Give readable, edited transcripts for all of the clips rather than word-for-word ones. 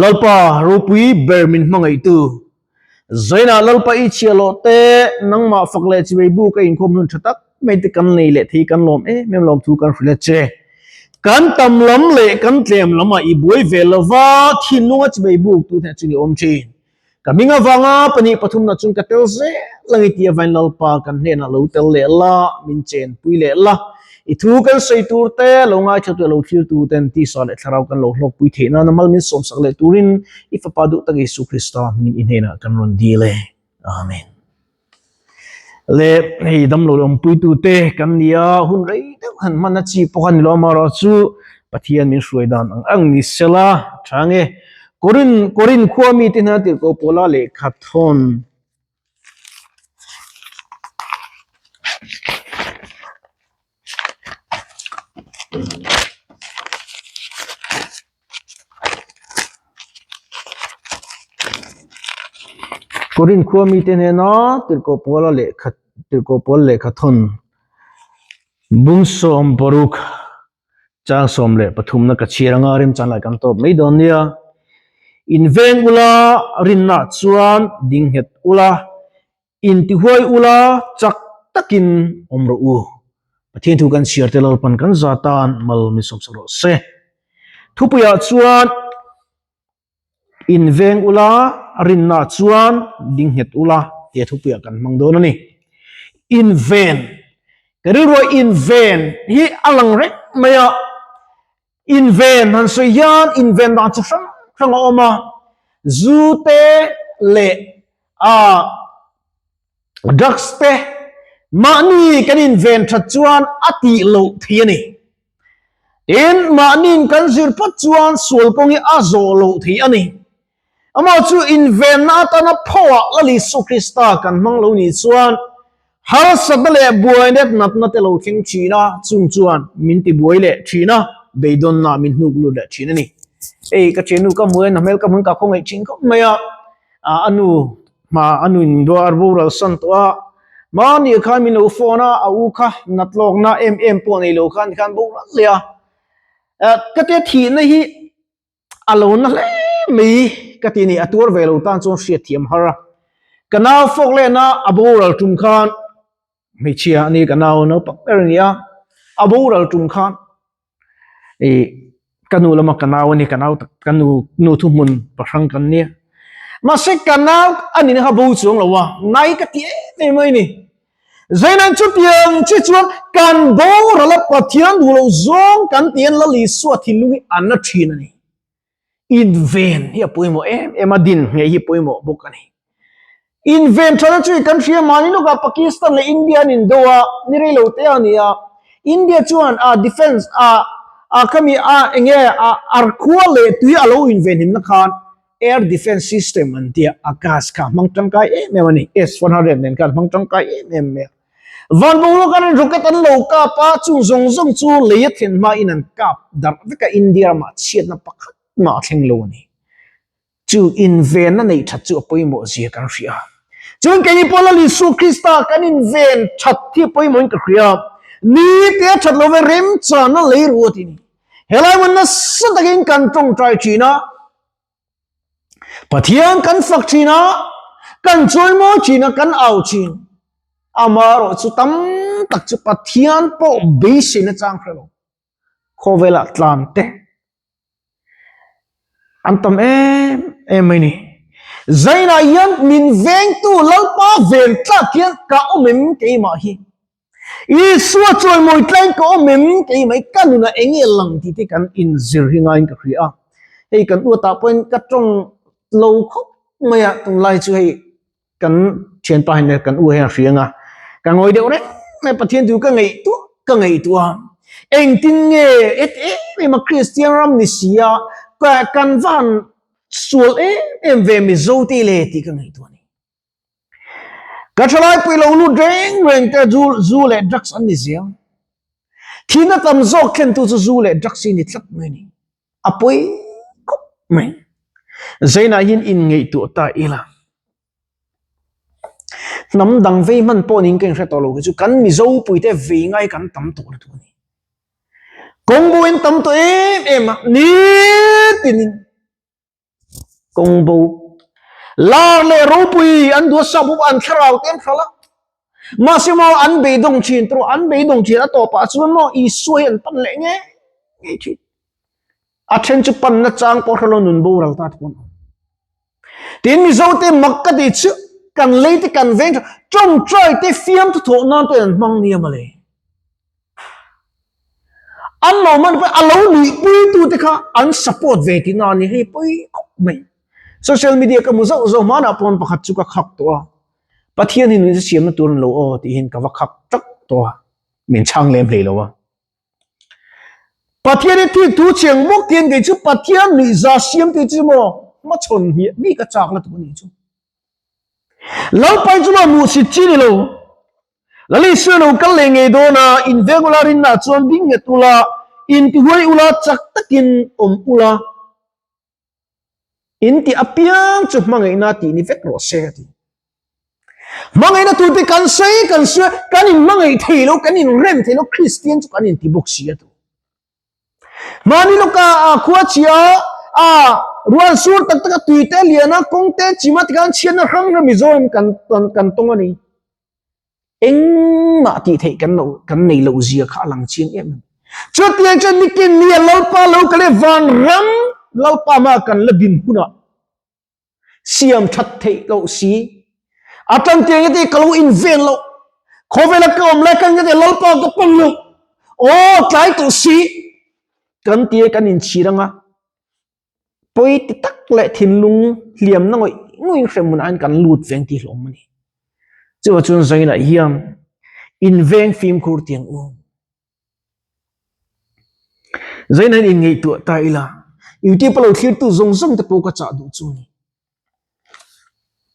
Lalpa ropui ber min hmangaihtu. Zainah Lalpa i chhiah loh te, nangmah fak leh chivei bu ka inkhawm hun tha tak mai te kan nei leh thei kan lawm em em lawmthu kan hrilh a che. Kan tam lam leh kan tlem lamah i buai ve lova thinlunga chivei buk tu hneh chu ni awm thin. Ka hming avanga pahnih pathumna chuan ka tel zel ang i tih avain Lalpa kan hnenah lo tel leh la, min chenpui leh la. I thu kan sawi tur te, lo ngaithla tu leh lo thlir tu ten tisa leh thlarau kan lo hlawkpui theih nana mal min sawmsak leh turin i Fapa duh tak Isu Krista hmingin i hnenah kan rawn dil e. Amen. Le hei damlo leh awmpuitu te kan ni a, hun rei deuh han hman a chi pawh a ni lo amaherawh chu Pathian min hruai dan ang ang ni sela tha nge. Korin Korin khua mite hna tirhkoh Paula lehkha thawn. Korin khua mite hnena tirhkoh Paula lehkha tirhkoh Paul lehkha thawn Bungsawm paruk chang 13 na ka chhiar anga remchan lai kan tawp mai dawn nia. Inveng ula rinna chuan ding nghet ula. Intihuai ula chak takin awm rawh u. Pathian thu kan chhiar te Lalpan kan za tan mal min sawmsak rawh se. Thupuiah chuan inveng ula rinna chuan ding nghet ula tia thupuiah kan hmang dawn a ni. Inven, ka rilruah inven hi a lang reng mai a. Inven han sawi hian inven dan chi hrang hrang a awm a, zu te leh ah drugs te mahni kan inven that chuan a tih loh thei a ni. Tin, mahniin kan zir phawt chuan sual kawng hi a zawh loh thei a ni. Amah chu invenna atana phoah Lal Isu Krista kan hmang lo nih chuan harsatna leh buaina natna te lo thleng thin a, chung chuan min ti buai leh thin a, beidawnna min hnuk lut leh thin a ni. Hei ka thiannu ka hmu en a hmel ka hmun ka khawngaih thin khawp mai a, a nu hma a nu in dua a boral san tawh a, mahni khan min lo phone a, a u kha nat lawkna em em pawh nei lo khan tikhan boral leh a, ka tia thihna hi A lo na hle mai ka ti ni, a tuar ve lo tan chuan hriat thiam har a. Ka nau fawk lehna a boral tum khan, hmeichhia a ni ka nau naupang ber a ni a, a boral tum khan ih ka nu lama ka nau a ni, ka nau tak ka nu nu thuhmun pahrang kan nia. Mahse ka nau a nihna kha bo chuang lo a, nai ka ti em em mai a ni. Zainan chutiang chi chuan kan boral a Pathian duh loh zawng kan ti hian Lal Isua thinlung hi a na thin a ni. Inven hi a pawimawh em em a, din ngheh hi pawimawh bawk a ni. Inven thana chu kan hria mahni lawkah Pakistan leh India an indo a, ni rei lo te a ni a. India chuan a defence a a khami a enge a arkhua leh tui a lo invenhimna khan Air Defence System an tia a gas kha hmang tangkai em em a ni. S-100 nen khan hmang tangkai em em mai a. Van boruak an rocket an lo kap a, chung zawng zawng chu lei a thlen hmain an kap darh vek a, India ramah chhiatna pakhat mah a thleng lo a ni. Chu invenna neih that chu a pawimawh zia kan hria. Chuan keini pawh Lal Isu Krista kan inven that hi a pawimawhin ka hria. Ni te a that lo ve remchana lei ruat i ni. Helai hmun nasa takin kan tawngtai thin a, Pathian kan fak thin a, kan chawimawi thin a, kan au thin. Amaherawh chu tam tak chu Pathian pawh beiseina chang hre lo. Khawvelah tlan te an tam em em mai ni. Zainah hian min vengtu Lalpa ven tlak hian ka awm em keimah hi. Isua chawimawi tlain ka awm em kei mai ka nunah eng nge lang tih te kan inzir hi ngaiin ka hria a, hei kan uatah pawhin ka tawng lo khawp mai a, tunlai chu hei kan thianpa hian kan u hian a hria ang a, ka ngawi deuh reng mai Pathian chu ka ngaihtuah ka ngaihtuah a, engtin nge heti em em a Kristian ram ni si a kan va han sual em em ve Mizo te le tih ka ngaihtuah a ni. Ka thalai pui lo lut reng reng te zu zu leh drugs an ni zel. Thihna tam zawk thlentu chu zu leh drugs hi ni tlat mai a ni. A pawi khawp mai. Zainah hian inngaihtuah ta ila. Hnam dang vei hman pawh niin ka inhre tawh lo khi chu kan Mizo puite vei ngai kan tam tawh lutuk a ni. Kawng bo in tam tawh em em a, nitin in. Kawng bo. Lar leh ropui an duh a sap bawk an thlarau te an hralh a. Mahse maw an beidawng thin tur an beidawng thin a tawpah chuan maw Isua hi an pan leh ngei ngei thin. A then chu panna chang pawh hrelo nun boral ta te pawh an awm. Tin Mizo te mak ka tih chu kan lei te kan veng tha tawngtai te fiamthu thawh nan pawhin an hmang nia mawle. An lo man pawh a lo nuih pui tu te kha an support ve tih na a ni hei pawi khawp mai. Social media ka hmu zauh zauh hmanah pawn pakhat chu ka khak tawh a, Pathian hi nuih chu siamna tur an lo aw tihin ka va khak tak tawh a, min chhang lem hlei lo a. Pathian hi thik thu chiang bawk tiang kei chu Pathian nuih za siam tih chu maw hmachhawn hmiah mi ka chak la tur a nih chu. Lalpai chu maw hmuhsit chi ni lo. Lalisua lo kal leh ngei dawn a, in veng ula rinna chuan ding nghet ula, in tihuai ula chak takin awm ula, in tih apiang chu hmangaihna tih ni vek rawh se a ti. Hmangaihna tute kan sawi kan sawi kan in hmangaih thei lo, kan in rem thei lo, Kristian chu kan in ti bawk si a ti. Mahni lawka a khua chhia a rual sur tak tak a tui te lian a kawng te chim a tikhan chhiatna hrang hrang Mizoram kan kan tawng a ni. Engmah tih theih kan lo kan nei loh zia kha a lang chiang em em. Chutiang chuan nikin nia Lalpa lo kal e vanram Lalpa mah kan la din hunah siam that theih loh si. A tan tiang te ka lo inven loh. Khawvela ka awm lai khan ka ti Lalpa ka pan lo. Aw tlai tawh si. Kan tia kan inchhir anga pawi ti tak leh thinlung hliamna ngawih ngawih hrem hunah hian kan lut veng tih hlawm a ni. Chuvang chuan Zainah hian inveng fimkhur tiang u. Zainah hian inngaihtuah ta ila, YouTube a lo thlirtu zawng zawng te pawh ka chah duh chu a ni.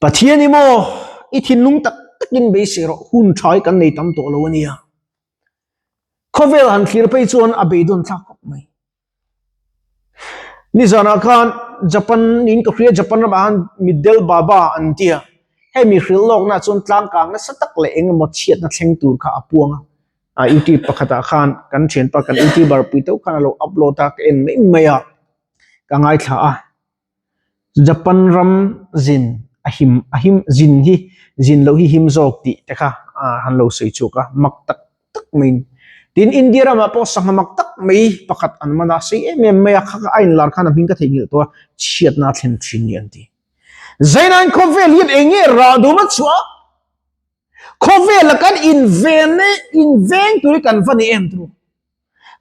Pathian i maw, i thinlung tak takin beisei rawh, hun tha hi kan nei tam tawh lo a nia. Khawvel han thlir phei chuan a beidawn thlak khawp mai. Nizanah khan Japan in ka hria Japan ramah khan Middle Baba an ti a, hemi hrilh lawkna chuan tlangkang nasa tak leh eng emaw chhiatna thleng tur kha a puang a, a YouTube pakhatah khan kan thianpa kan YouTuber pui teuh khan a lo upload a ka en mai mai a, ka ngaithla a. Japan ram zin a him a him zin hi zin loh hi him zawk tih te kha han lo sawi chhuak a mak tak tak mai in tin India ramah pawh sangha mak tak mai pakhat an man a sei em em mai a kha kha a inlar khan a hming ka theihnghilh tawh a chhiatna a thlen thin ni an ti. Zainain khawvel hian eng nge rah dum a chhuah a khawvela kan inven e inveng tur hi kan va ni em tur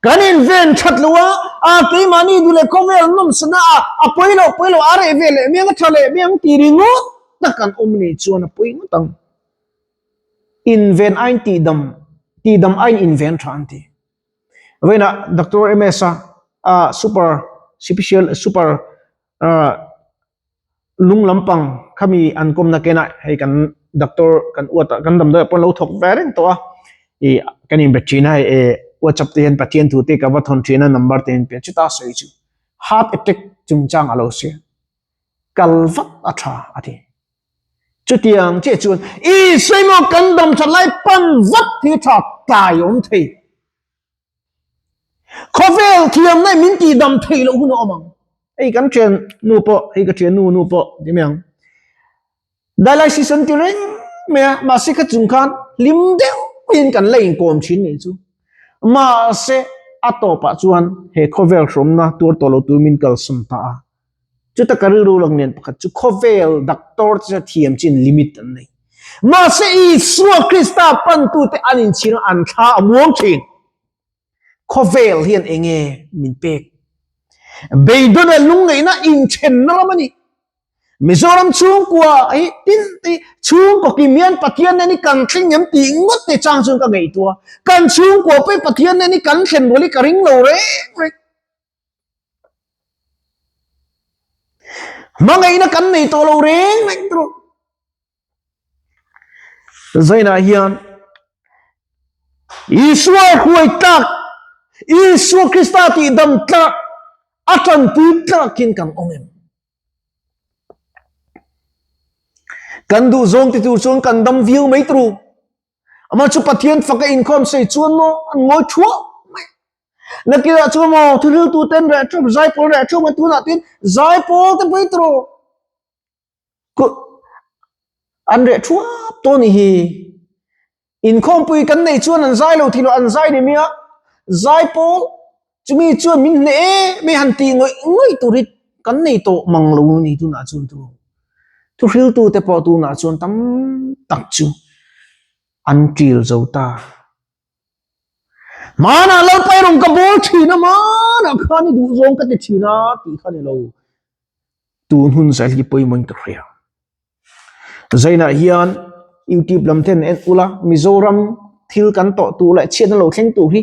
Kan inven that lo a, a keimahni duh leh khawvel nawmsana a, a pawi loh pawi loh a reh ve leh miang a tha leh miang tih ringawt tak an awm ni chuan a pawi ngawt ang. Inven aiin tihdam, tihdam aiin inven tha an ti. Vawiinah Doctor MS a, a super special super lung lampang khami an kawmna kenah hei kan doctor kan uat ah kan damdawi ah pawh an lo thawk ve reng tawh a ih kan inbe thin a hei eh whatsapp te hian Pathian thu te ka va thawn thin a number te in pe chuta sawi chu heart attack chungchang a lo sawi a kal vat a tha a ti chutiang chiah chuan ih sawimaw kan dam that lai pan vat hi tha tlai awm thei. Khawvel thiamna in min tihdam theih loh hun a awm ang. Hei kan thian nu pawh, hei ka thian nu nu pawh ti mai ang. Dialysis an ti reng mai a, mahse kha chung khan hlim deuh in kan la inkawm thin nih chu. Mahse a tawpah chuan he khawvel hrawmna tuar tawh lo tur min kalsan ta a. Chuta ka rilru lang lian pakhat chu khawvel doctor te chuan thiam chin limit an nei. Mahse Isua Krista pantute an inchhir a, an thla a muang thin. Khawvel hian enge min pek? Beidawn leh lungngaihna inthenna ram a ni. Mizoram chhungkua hi tin te chhungkaw kim hian Pathian nen hi kan thleng em tih ngawt te chang chuan ka ngaihtuah a. Kan chhungkua pawh hi Pathian nen hi kan thlen rual hi ka ring lo reng reng. Hmangaihna kan nei tawh lo reng reng tur. Zainah hian Isua hruai tlak, Isua Krista tih dam tlak, a tanpui tlakin kan awm em? Kan duh zawng ti tur chuan kan dam viau mai tur. Amah chu Pathian faka inkhawm sei chuan maw an ngawi thuah mai. Nakirah chuan maw thuhriltu ten reh thup, zaipawl reh thup an tunah tin zaipawl te pui turu. An reh thuap tawh ni hi. Inkhawmpui kan neih chuan an zai lo thei lo, an zai ni mai a. Zai pawl chumi chuan min hneh em em han tih ngawih ngawih tur hi kan nei tawh mang lo a ni tunah chuan thu. Thuhriltu te pawh tunah chuan tam tak chu an ṭil zo ta. Hmanah Lalpa i rawn ka bawl thin a, hmanah khan i duhzawng ka ti thin a tih kha ni lo. Tun hun zel hi pawimawhin ka hria. Zainah hian YouTube lam ten en ula, Mizoram thil kan tawh tur leh chhiatna lo thleng tur hi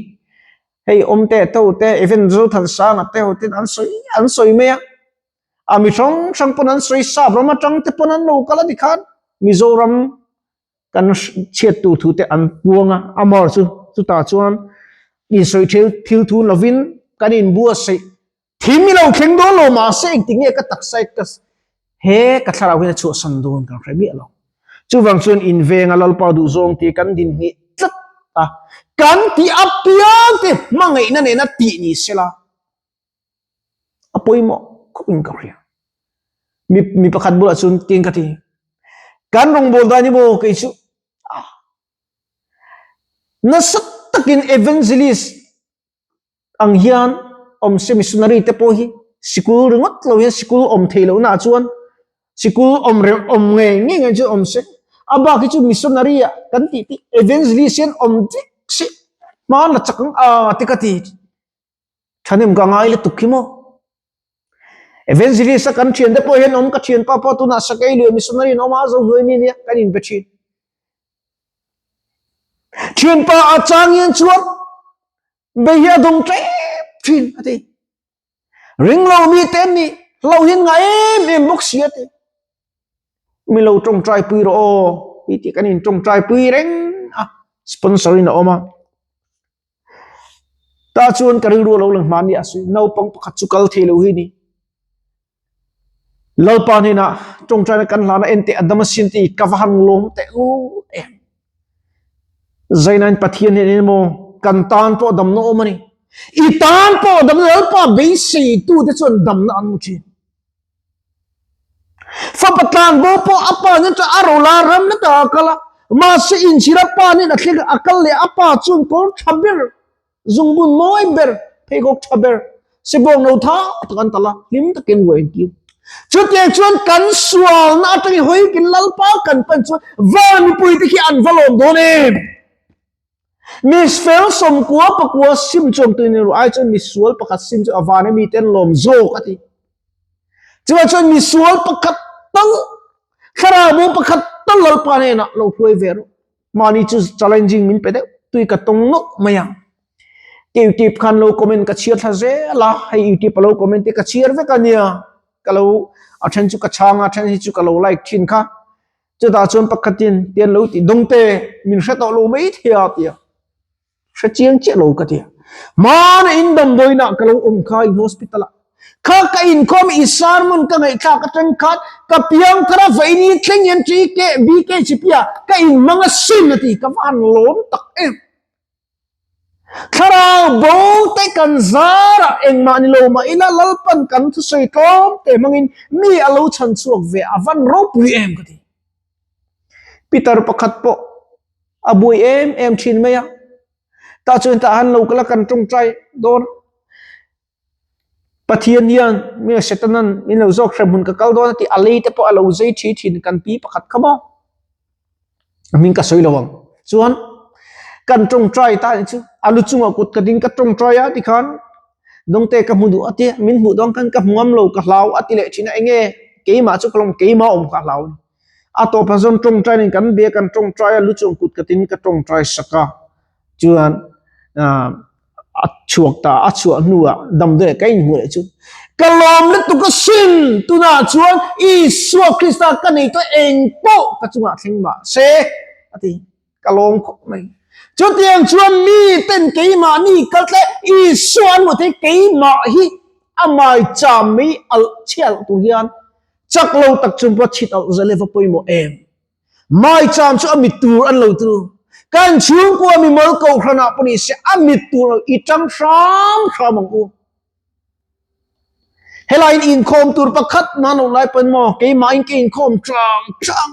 hei awmte to te event Zothansanga te ho ten an sawi an sawi mai a. A mi hrang hrang pawn an sawi sap ram atang te pawn an lo kal a tikhan Mizoram kan chhiat tur thu te an puang a, amar chu chutah chuan insawi thil thil thu lovin kan inbuatsaih thim i lo thleng dawn lo mahse engtik nge ka taksa hi ka he ka thlarau hian a chhuahsan dawn kan hre miah lo. Chuvang chuan invenga Lalpa duhzawng tih kan din ngheh tlat a, kan tih apiang te hmangaihna nena tih ni sela a pawimawh khawp in ka hria. Mi mi pakhat bulah chuan tin ka ti, kan rawngbâwl dan hi maw kei chu ah nasa takin evangelist ang hian awm se missionary te pawh hi sikul ringawt lo hian sikul awm theih lohna ah chuan sikul awm reng awm ngei ngei ngei chu awm se a bak hi chu missionary ah kan tih tih evangelist hian awm vek se hma la chak ang a te ka ti. Thahnem ka ngai lutuk khi maw? Evangelist a kan thian te pawh hian awm ka thian pa pawh tunah Sakei lui missionary an awm a zo hnuai mi nia kan inbe thin. Thian pa a chang hian chuan bei hi a dawng tep thin a ti. Ring lo mi te an ni hlo hian ngai em em bawk si a ti. Mi lo tawngtai pui rawh aw ti tih kan in tawngtai pui reng a sponsor in a awm a. Tah chuan ka rilru a lo lang hman ni a sawi, naupang pakhat chu kal thei lo hi ni. Lalpa hnenah tawngtaina kan hlana en teh a dam asin tih ka va han lawm teh lul em. Zainain Pathian hnenah emaw kan tan pawh damna awm a ni. I tan pawh damna Lalpa beisei tute chuan damna an hmu thin. Fapa tlanbo pawh a pa nen chuan a rawla ram na tak a kal a, mahse inchhir a pa nen a thleng a kal leh a pa chuan kawr tha ber, zungbun mawi ber, pheikhawk tha ber, sebawng no tha tak an talh a, hlim takin ruah in kir. Chutiang chuan kan sualna atangin hawikin Lalpa kan pan chuan van mipuite khi an va lawm dawn em? Misfel sawmkua pakua sim chuang tuin ru ai chuan misual pakhat sim chu a van a mite an lawm zawk a ti. Chuvang chuan misual pakhat tal thlarau bo pakhat tal Lalpa hnenah lo hruai ve rawh. Mahni chu challenging min pe deuh tui ka tawng nawk mai ang. Ka YouTube khan lo comment ka chhiar thla zel a, hei YouTube a lo comment te ka chhiar vek a nia. Ka lo a then chu ka chhang a, a then hi chu ka lo like thin kha. Chutah chuan pakhatin tian lo ti dawngte min hre tawh lo mai thei a tia. Hre chiang chiah lo ka tia. Hmana in damdawiinah ka lo awm kha in hospital ah. Kha ka inkhawm i sermon ka ngaihthlak atang khan ka piangthar a vaini thleng hian TK BKGP ah ka inhmang a sin a ti ka va han lawm tak em. Thlarau bo te kan zarah engmah ni lo mah ila Lalpan kan thusawi tlawm te hmangin mi a lo chhan chhuak ve a van ropui em ka ti. Peter pakhat pawh a buai em em thin mai a, tah chuan tah han lo kal a kan tawngtai dawn. Pathian hian mi Setanan min lo zawk hrem hun ka kal dawn a tih a lei te pawh a lo zei thi thin kan pi pakhat kha maw a hming ka sawi lo ang chuan kan tawngtai ta ni chu a lu chungah kut ka ding ka tawngtai a tikhan dawngte ka hmu duh a tia min hmuh dawn khan ka hmu ngam lo ka hlau a ti leh thin a enge keimah chu ka lawm keimah awm ka hlau a ni a tawpah chuan tawngtai nen kan bia kan tawngtai a lu chung kut ka tin ka tawngtai sak a chuan ah a chhuak ta a chhuah hnuah damdawi ka inhmuh leh chu ka lawm lutuk a sin tunah chuan Isua Krista ka nei tawh eng pawh ka chungah thleng mah se a ti ka lawm khawp mai chutiang chuan mi ten keimahni kal tle Isua an hmuh thei keimah hi a mai cham mai alh chhiat loh tur hian chak lo tak chung pawh chhit alh zel hi va pawimawh em. Maicham chu a mit tur an lo tu. Kan chhungkua mimal kohhranah pawh ni se a mit tur i tang hram hram ang u. Helaiin inkhawm tur pakhat mah loh lai pawn maw keimahin ka inkhawm chang chang.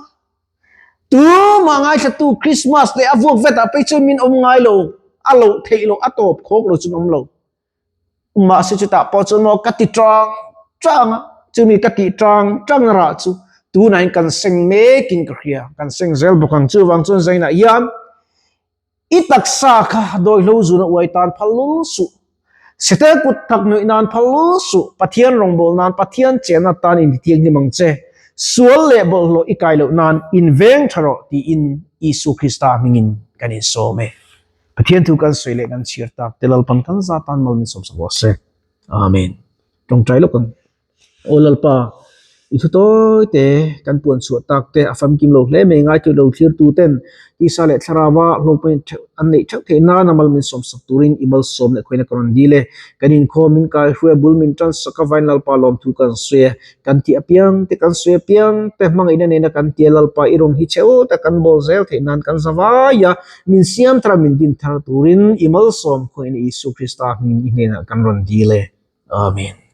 Tumah ngaithlatu Christmas leh a vuak vetah phei chuan min awm ngai lo, a loh theih loh, a tawp khawk lo chuan awm lo. Mahse chutah pawh chuan maw ka ti chang chang a, chumi ka tih chang chang rah chu tunah hian kan seng mekin ka hria, kan seng zel bawk ang. Chuvang chuan zainah hian I taksa kha dawihlo zuna uai tan phal lul suh. Setel kut thak nuih nan phal lul suh. Pathian rawngbâwl nan, Pathian chenna tan intithianghlim ang che. Sual leh bawlhhlawh i kai loh nan inveng tha rawh tiin Isu Krista hmingin kan insawm e. Pathian thu kan sawi leh kan chhiar tak te Lalpan kan za tan mal min sawmsak rawh se. Amen. Tawngtai lawk ang. Aw Lalpa, i thu tawi te kan puan chhuah tak te a famkim lo hle mai ngai tih lo thlir tu ten tisa leh thlarau a hlawkpui theuh an neih theuh theih nan a mal min sawm sak turin i malsawm leh khawiin a ka rawn dil e. Kan inkhawm min kai hruai a bul min tan sak a vain Lalpa lawmthu kan sawi e. Kan tih apiang te kan sawi apiang te hmangaihna nena kan tia Lalpa i rawn hi cheu tak kan bawl zel theih nan kan za vai a, min siam thar a min din thar turin i malsawm khawiin Isu Krista hmingin i hnenah kan rawn dil e. Amen.